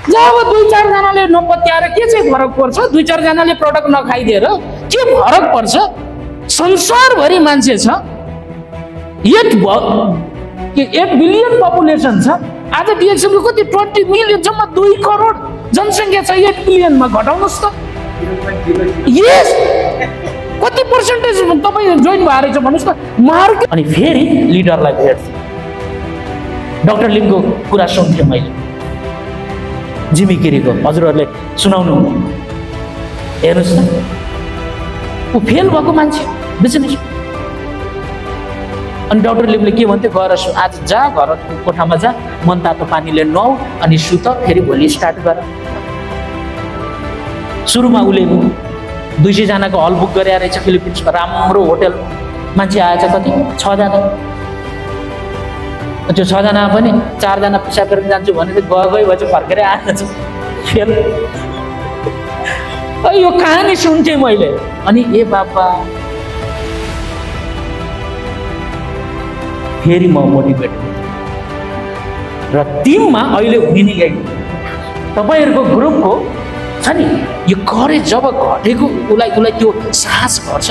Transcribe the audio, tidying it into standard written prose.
जब 2-4 जनाले नपत्याएर के चाहिँ फरक पर्छ? 2-4 जनाले प्रडक्ट नखाइदिएर के फरक पर्छ? संसारभरि मान्छे छ, 8 बिलियन पपुलेसन छ। आज डिएक्सएलको कति 20 मिलियन, जम्मा 2 करोड जनसङ्ख्या छ, 8 बिलियनमा घटाउनुहोस् त। यस, कति पर्सेन्टेज तपाईँ जोइन भएर छ भन्नुहोस् त मार्केट। अनि फेरि लिडरलाई भेट्छु, डाक्टर लिमको कुरा सुन्थेँ मैले, जिमी केरीको, हजुरहरूले सुनाउनु हेर्नुहोस् त, ऊ फेल भएको मान्छे बिजनेस। अनि डाक्टर लिमले के भन्थ्यो, गएर आज जा, घर कोठामा जा, मनतातो पानीले नुहाऊ अनि सुत, फेरि भोलि स्टार्ट गर। सुरुमा उसले 200 जनाको हल बुक गरे रहेछ फिलिपिन्समा, राम्रो होटल, मान्छे आएछ कति 6 जना। त्यो 6 जना पनि 4 जना पिसाब गरेर जान्छु भने चाहिँ गए भए चाहिँ फर्केर आएछ, फेल। यो कहानी सुन्थेँ मैले। अनि ए बाबा, फेरि म मोटिभेट र टिममा अहिले हुने नि गएको तपाईँहरूको ग्रुपको छ नि, यो करेज जब घटेको उसलाई त्यो साहस घट्छ।